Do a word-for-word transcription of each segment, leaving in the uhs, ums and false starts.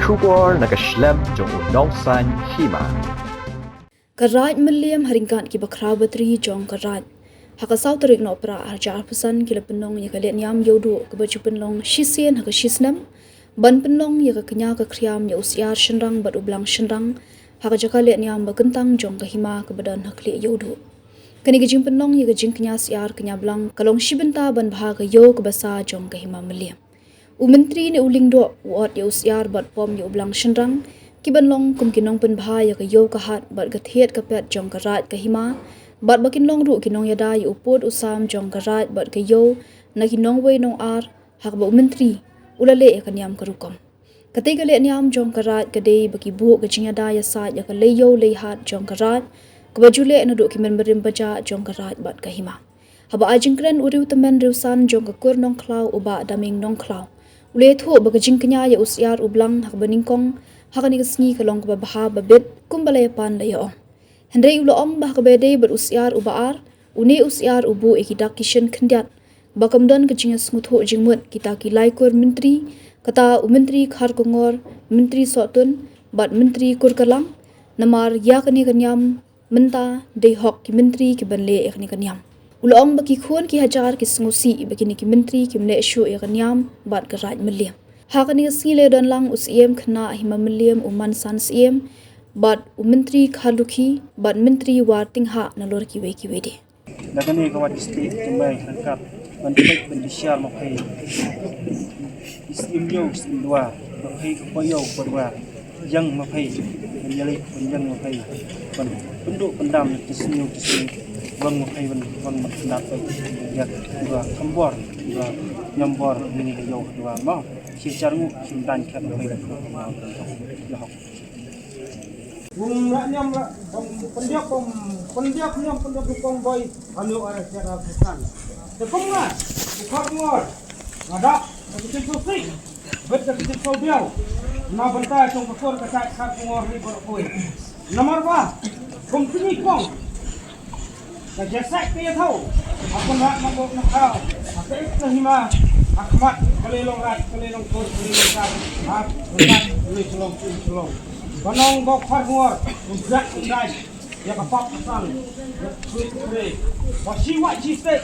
Khubor na ka shlem jong u nongsaiñ hima. Ka Raid Mylliem ha ryngkat ki bakhraw batri jong ka Raid, ha ka saw tarik Nohprah arhajar arphew san ki la pynlong ïa ka lehniam ïewduh kaba ju pynlong shisien ha ka shisnem, ban pynlong ïa ka kñia ka khriam ïa u syiar shynrang bad u blang shynrang ha ka jaka lehniam ba kyntang jong ka hima kaba don ha Khlieh Ïewduh. Kane ka jingpynlong ïa ka jingkñia syiar kñia blang ka long shi bynta ban bha ka ïew kaba sah jong ka hima Mylliem. U Myntri ne u Lyngdoh u ot ïa u syiar bad pom ïa u blang shynrang, ki ban long kum ki nongpynbha ïa ka ïew ka hat bad ka thied ka pet jong ka Raid ka hima, bad ba kin long ruh ki nongïada ïa u pud u sam jong ka Raid bad ka ïew na ki nongwei nongar, ha kaba u Myntri u la leh ïa ka niam ka rukom. Katei ka lehniam jong ka Raid ka dei ba ki buh ka jingïada ïasaid ïa ka lei ïew lei hat jong ka Raid, kaba ju leh naduh ki mynbarim bajah jong ka Raid bad ka hima. Haba ai jingkren u riewtymmen riewsan jong ka kur Nongkhlaw u Bah Daming Nongkhlaw, u la ïathuh ba ka jingkñia ïa u syiar u blang ha kaba nyngkong ha kane ka sngi ka long kaba bha ba bit, kumba la ïapan la ïa-ong. Hynrei u la ong ba ha kaba ïadei bad u syiar uba ar, une u syiar u buh ïa ki dak ki shin khyndiat, ba kam don ka jingïasngewthuh jingmut kita ki lai kur myntri, kata u Myntri Kharkongor, Myntri Sohtun bad Myntri Kurkalang. Namar ïa kane ka niam mynta dei hok ki myntri ki ban leh ïa kane ka niam. U la ong ba ki khun ki hajar ki sngewsih ba kine ki myntri kim leh shuh ïa ka niam bad ka Raid Mylliem. Ha kane ka sngi la ïadon lang u Syiem khynnah hima Mylliem u Mansan Syiem, bad u Myntri Kharlukhi bad Myntri Wartinghah nalor kiwei kiwei de. Da kane ka Wad District ka mih ryngkat ban peit ban bishar ma phi. Ki Syiem ïew Syiem duwar, ma phi ka Poh ïew Poh duwar. Ïeng ma phi ban ïaleit ban ïeng ma phi ban pynduh pyndam ïa ki sniew ki sniew. Wan ma phi ban wan ban pyndap phi ïa ki duwar kham bor, ki duwar ñiam bor, kine ki ïew ki duwar mo. Shi hajar nguh shi bnai khat ma phi ban pynduh ïa hok. Kum la ñiam la, kum pyndiap, kum pyndiap ñiam pyndiap kum boi, anu ara chara bukan. Te kum nga, bukan ngor, nga dak, ka kitin susi, bet ka kitin sobiau, na bynta jong ka kur ka jait Kharkongor ri bor koi. Namar ba, kum kini kong, ka jingïasaid ka ïathaw ha khmat na bok na khaw, ha ka ïing ka hima, ha khmat ka lei long raid, ka lei long kur, ka lei long sar, ha khmat ka lei shlong, ka lei shlong. Ba nong bok Kharkongor, u jak u dai ïa ka pop ka sang, ïa ka sweet ka rei. Ba shi wah shi stek,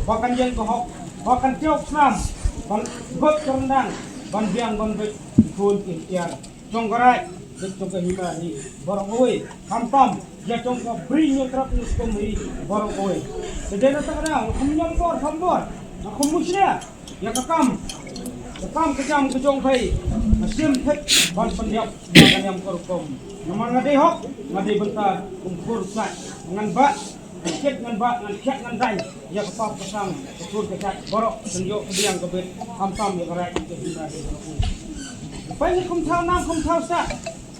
ba kan ïeng ka hok, ba kan tiew ka snam, ban bok ka ryndang, ban biang ban bek ki khun ki hiar. Jong ka raid, bad jong ka hima hi, baroh kawei, khamtam, ïa jong ka bri ñiewtrep ñiewskum hi, baroh kawei. Te dei na kata ka daw, kham ñiam bor, kham bor, na kham mushlia, ïa ka kam, ka kam ka jam ka jong phi, ka shim thik, ban pyndiap, ïa ka niam ka rukom. Namar nga dei hok, nga dei bynta, kum kur sat, ngan bah, ngan kit ngan bah, ngan khiah ngan dai, ïa ka pop ka sang, ka kur ka jait, baroh, ka ïoh ka biang ka bit, khamtam ïa ka raid, ka hima, ka hima. Phi ngi kum thaw nam kum thaw sat,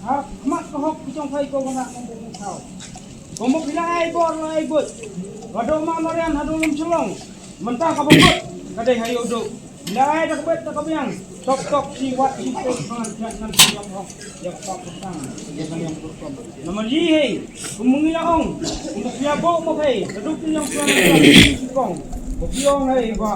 ha khmat ka hok ka jong phi ko khynnah kum kum thaw. Ko mo phi la ai bor la ai buit. Haduh Mawrian haduh Lumshillong. Mynta kaba buit ka dei ha Ïewduh. La ai da ka bit da ka biang. Tok tok shi wat shi tok ngan khiah ngan khiah hok. Ïa ka pop ka sang, ïa ka niam ka rukom. Namar hi hi, kum ngi la ong, kum phi ïa bok ma phi, ka duk niam ka rukom, shi kong. Ko phi ong hi ba,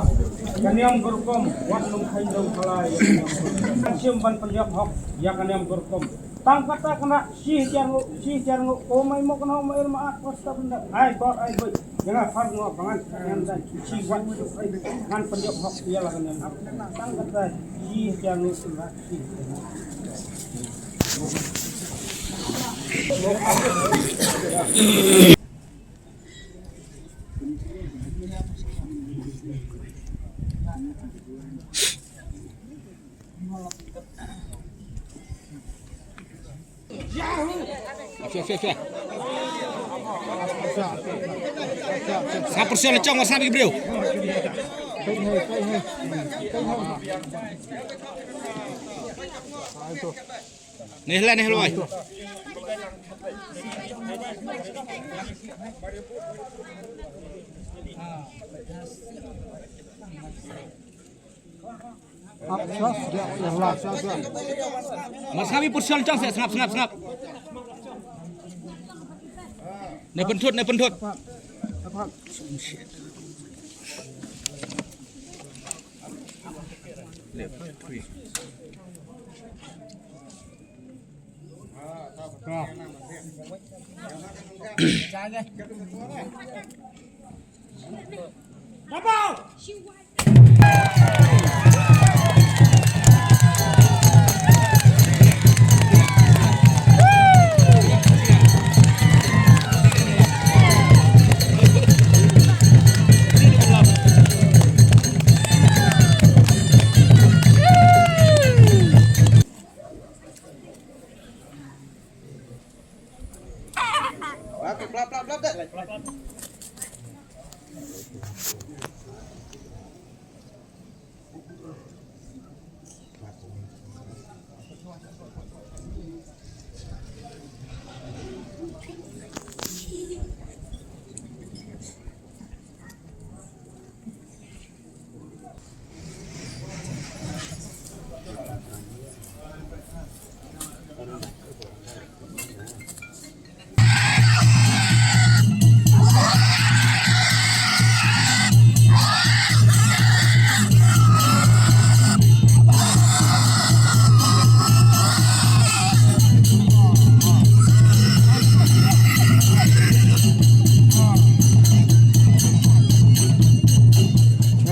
ka niam ka rukom, wat nong khain dong khalai, ïa ka niam ka rukom. Kan shim ban pynïap hok, ïa ka niam ka rukom. Tang kata khynnah, shi hajar nguh, shi hajar nguh, ko mai mo khynnah, mai ma at, ko stap nda, ai bor, ai bor. Ïa nga phar ngo, ba ngan, ngan dan, shi wat, ngan pynïap hok, ïa la ka niam hok. Tang kata, shi hajar nguh, shi hajar nguh. Sha, sha, sha. Sa pyrshah la chong, sa bagi briew. Neh la, neh la, wai. Mar sngap i put shol chang se, sngap, sngap, sngap. Ne pynthut, ne pynthut. Nga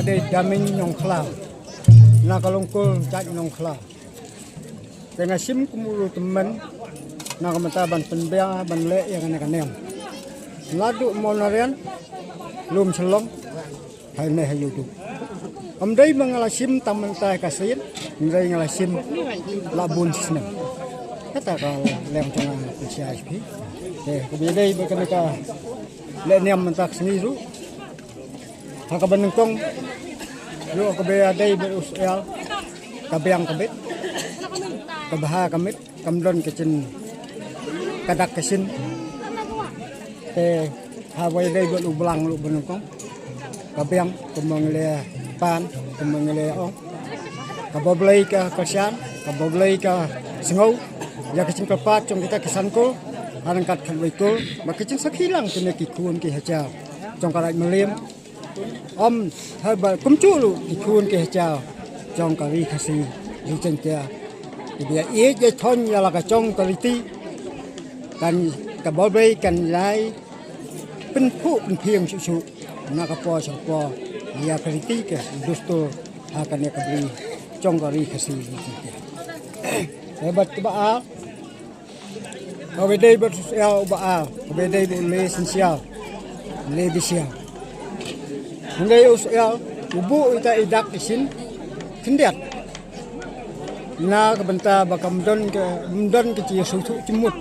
dei Daming Nongkhlaw, na ka Longkul Jait Nongkhlaw. Te nga shim kum u tymmen na ka bynta ban pynbiang ban leh ïa kane ka niam. Naduh Mawlynnai, Lum Shyllong, ha ne ha Ïewduh. Ym dei ba nga la shim tang mynta ka sien, ym dei, nga la shim la bun snem. Kata ka leng jong nga ka sha H P. Te kaba ïadei bad kane ka leh niam mynta ka sngi ruh, ha kaba nyngkong ruh, kaba ïadei bad u Syiar, ka biang ka bit, ka bha ka miet, kam don ka jing ka dak ka shin. Te haba ïadei bad u Blang ruh ba nyngkong, ka biang, kumba ngi la pan, kumba ngi la ong, kaba U Blei ka kyrshan, kaba U Blei ka sngew ïa ka jingkyrpad jong kita ki san kol, ha ryngkat khatwei kol, ba ka jingsakhi lang kine ki khun ki hajar jong ka Raid Mylliem. Ym, haba kumjuh ruh ki khun ki hajar jong ka Ri Khasi, Ri Jaiñtia, kiba ïa ïeit ïa thon ïa la ka jong ka riti, kan, kaba U Blei kan ïai pynphuh pynphieng shuh shuh na ka por sha ka por ïa ka riti ka dustur ha kane ka ri jong ka Ri Khasi, Ri Jaiñtia. Te bad kaba ar, kaba ïadei bad u Syiar uba ar, kaba ïadei bad u Lesynsiar, Lebisiar. Hynrei u Syiar u buh ïa ita i dak i shin khyndiat, na ka bynta ba kam don ka, ym don ka jingsngewthuh jingmut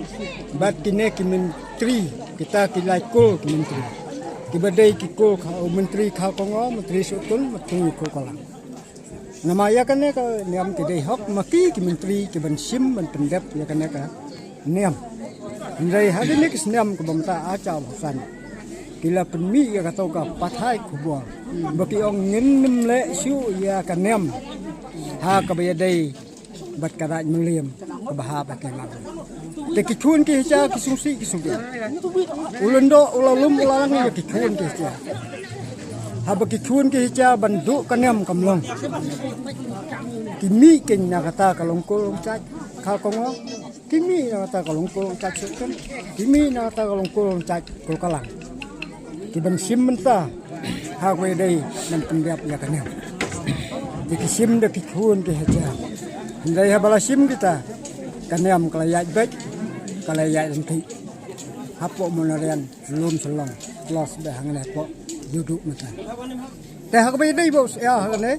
bad kine ki myntri, kita ki lai kol ki myntri, kiba dei ki kol ka, u Myntri Khaw Kongor, Myntri Sohtun, Myntri Kulkolang. Namar ïa kane ka niam ki dei hok ma ki ki myntri ki ban shim ban pyndep ïa kane ka niam. Hynrei ha kine ki snem kaba mynta, arhajar arphew san, ki la pynmih ïa kato ka pathai khubor ba ki ong ngin ym leh shuh ïa ka niam ha kaba ïadei bad ka Raid Mylliem kaba hap ha ka Mawlai. Te ki khun ki hajar ki sngewsih ki sngewdei. U lyngdoh u la lum u la lang ïa ki khun ki hajar. Haba ki khun ki hajar ban duh ka niam kam long. Ki mih keiñ na kata ka Longkul Longjaid Khaw Kongor, ki mih na kata ka Longkul Longjaid Sohtun, ki mih na kata ka Longkul Longjaid Kulkolang. Ki ban shim bynta ha kaba ïadei ban pyndep ïa ka niam. Te ki shim da ki khun ki hajar. Hynrei haba la shim kita, ka niam ka la ïaid beit, ka la ïaid ryntih. Hapoh Mawlynnai, Lum Shyllong, plus bad hangne hapoh Ïewduh mynta. Te ha kaba ïadei bad u Syiar hangne,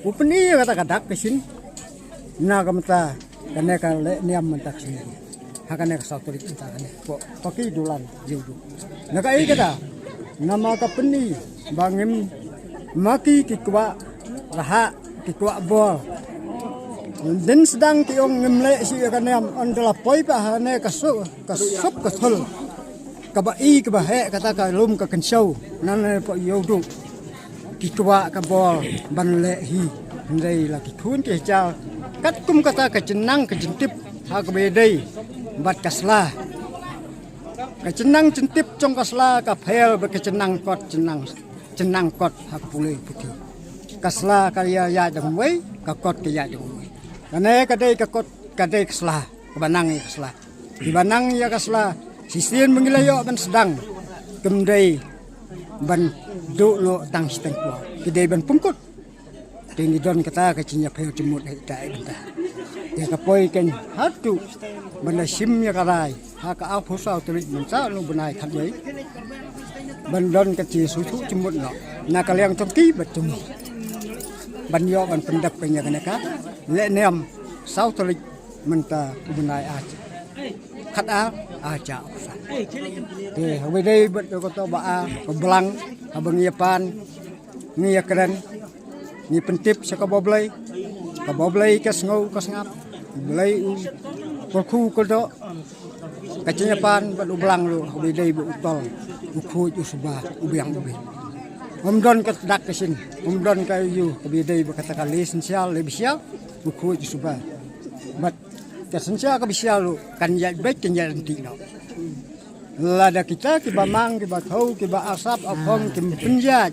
u pyni ïa kata ka dak ka shin na ka mynta kane ka leh niam mynta ka sngi. Ha kane ka saw tarik mynta kane, hapoh Paki Dulan Ïewduh. Na kaei kata, namar ka pyni ba ngim, ma ki ki kwah rahak, ki kwah bor. Dang sdang ki ong ngim leh shuh ïa ka niam, ynda la poi pat hangne ka su, ka sup ka thul, kaba i kaba heh kata ka lum ka kynshew, nangne hapoh Ïewduh. Ki kwah ka bor ban leh hi, hynrei la ki khun ki hajar. Katkum kata ka jingnang ka jingtip ha kaba ïadei bad ka sla. Ka jingnang jingtip jong ka sla ka pher bad ka jingnang kot, jingnang, jingnang kot ha ka pule puthi. Ka sla ka ïa, ïaid da kumwei, ka kot ka ïaid da kumwei. Kane ka dei ka kot, ka dei ka sla, kaba nang ïa ka sla. Kiba nang ïa ka sla, Shisien ba ngi la ïoh ban sdang, kam dei ban duh noh tang shiteng por, ki dei ban pynkut. Te ngi don kata ka jingïapher jingmut ha ita i bynta. Te ka poi kein haduh ban da shim ïa ka rai ha ka arphew saw tarik mynta u bnai khatwei, ban don ka jingsngewthuh jingmut noh na ka liang jong ki bad jong ngi, ban ïoh ban pyndep kein ïa kane ka lehniam saw tarik mynta u bnai ar, khatar, ar hajar arphew san. Te haba ïadei bad kato ba ar, ka blang, haba ngi ïa pan, ngi ïa kren, ngi pyntip sha kaba U Blei, kaba U Blei ka sngew ka sngap, U Blei u kyrkhu kyrdoh. Ka jingïapan bad u blang ruh haba ïadei bad u tol, u khuid, u suba, u biang, u biang. Ym don ka dak ka shin, ym don ka ïoh kaba ïadei bad kata ka leh synshar leh bishar, u khuid, u suba. Bad ka synshar ka bishar ruh kan ïaid beit kan ïaid ryntih noh. Lada kita kiba mang, kiba thew, kiba arsap arphong kim pynïaid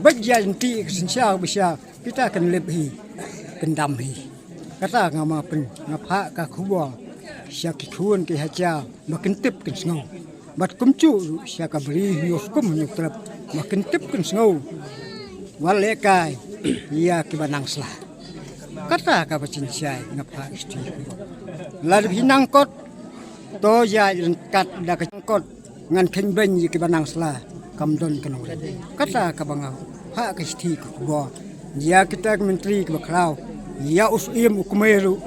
beit ïaid ryntih ka synshar ka bishar, kita kan lip hi, kan dam hi. Kata nga ma pyn, nga phah ka khubor sha ki khun ki hajar ba kin tip kin sngew. Bad kumjuh ruh sha ka Bri Hynñiewskum Hynñiewtrep ba kin tip kin sngew. Wat lehkai ïa kiba nang sla. Kata kaba jingshai nga phah sha ki. Lada phi nang kot, to ïaid ryngkat da ka jingkot. Ngan kheiñ beiñ ïa kiba nang sla, kam don ka nongrim. Kata kaba nga phah ka shithi ka khubor ïa kita ki myntri kiba khraw, ïa u Syiem u Kmie ruh,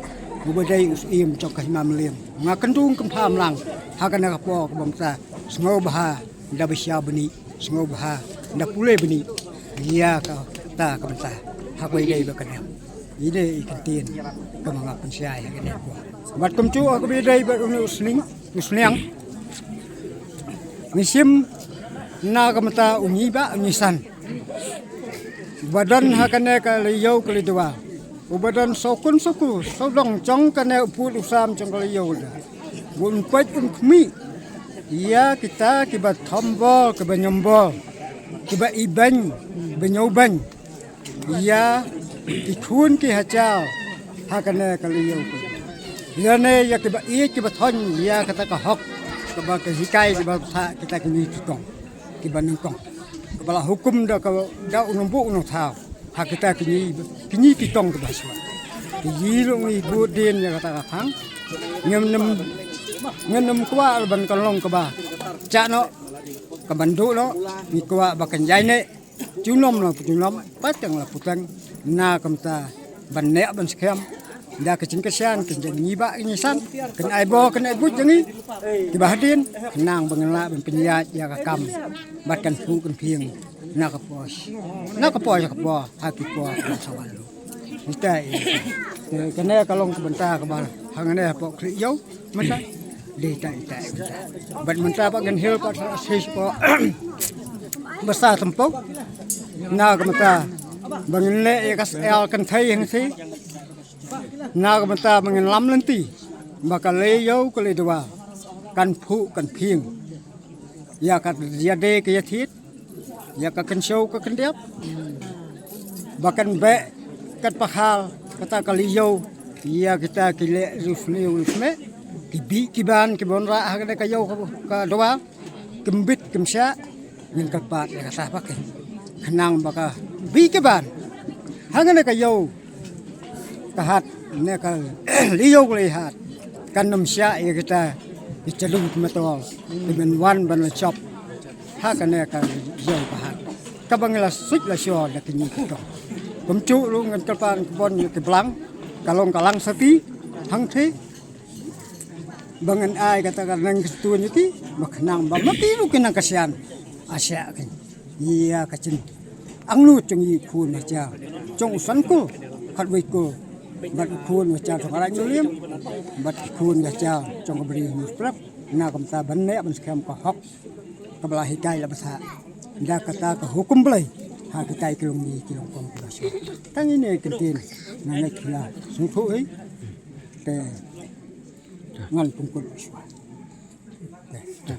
uba dei u Syiem jong ka Hima Mylliem. Nga kynduh kynpham lang ha kane ka por kaba mynta, sngewbha da bishar bniah, sngewbha da pule bniah ïa kata ka bynta ha kaba ïadei bad ka niam. Ine i kyntien kaba nga pynshai ha kane ka por. Bad kumjuh ha kaba ïadei bad une u sning, u sniang, ngi shim na ka bynta u Ngi Bah u Ngi San, uba don ha kane ka Laiïew ka Laidawa, uba don sawkun sawkun sawdong jong kane u pud u sam jong ka Laiïew. Bun peit un khmih ïa kita kiba thombor, kiba nyombor, kiba ibeiñ, ba ñiewbeiñ ïa ki khun ki hajar ha kane ka Laiïew. Ïa ne ïa kiba ïeit kiba thoiñ ïa kata ka hok kaba ka hikai kiba thah kita kine ki tong kiba nyngkong, kaba la hukum da ka, da u nongbuh u nongthaw ha kita kine, kine ki tong kiba shuwa. Te ïa ruh ngi bud dien ïa kata ka phang. Ngim, ngim, ngim kwah ban kan long kaba jah noh, kaban duh noh, ngi kwah ba kan ïaineh. Junom la junom, pateng la pateng, na ka bynta ban neh ban skhem da ka jingkyrshan ka jong Ngi Bah Ngi San, kan ai bor kan ai buit jong ngi kiba hadien, khnang ba ngin lah ban pynïaid ïa ka kam bad kan phuh kan phieng na ka por, na ka por ïa ka por, ha ki por ka sa wan. Ita i, eh, kane ka long ka bynta kaba hangne hapoh Khlieh Ïew mynta. Dei ita, ita, ita. Bad mynta ba ngan hiar pat sa shi ko ba sa tempo. Na ka bynta ba ngin leh ïa ka sel kan thei hangsi. Na ka bynta ba ngin lam lynti ba ka Laiïew ka Laidawa kan phuh kan phieng ïa ka ïadei ka ïathied, ïa ka kynshew ka kyndiap, ba kan beh, kan pahal kata ka Laiïew ïa kita ki leh riewsniew riewsmeh, ki bih ki ban, ki ban rah ha kane ka ïew ka, ka dawa, kim bit kim shah. Ngin kyrpad ïa kata ba ki, khnang ba ka bih ki ban ha kane ka ïew ka hat, ne ka Laiïew ka Laihat, kan ym shah ïa kita ki jadu ki matol kiban wan ban la jop ha kane ka ïew ka hat, kaba ngi la suit la shor da kine ki tong. Kumjuh ruh ngan kyrpad kyrpon ïa ki blang, ka long ka lang sati hangthie, ba ngan ai kata ka nang ka tun ïa ki, ba khnang ba ma ki ruh ki nang kyrshan, a shah ki ïa ka jingangnud jong i khun hajar jong u San Kur Khatwei Kur, bad u khun hajar jong ka Raid Mylliem, bad u khun hajar jong ka Bri Hynñiewtrep, na ka bynta ban neh ban skhem ka hok kaba la hikai la bthah da kata ka hukum Blei ha kitai ki longkmie ki longkong kiba shu. Tang ine i kyntien nga ngeit ki la sngewthuh hi. Te ngan pynkut shuwa. Te, te,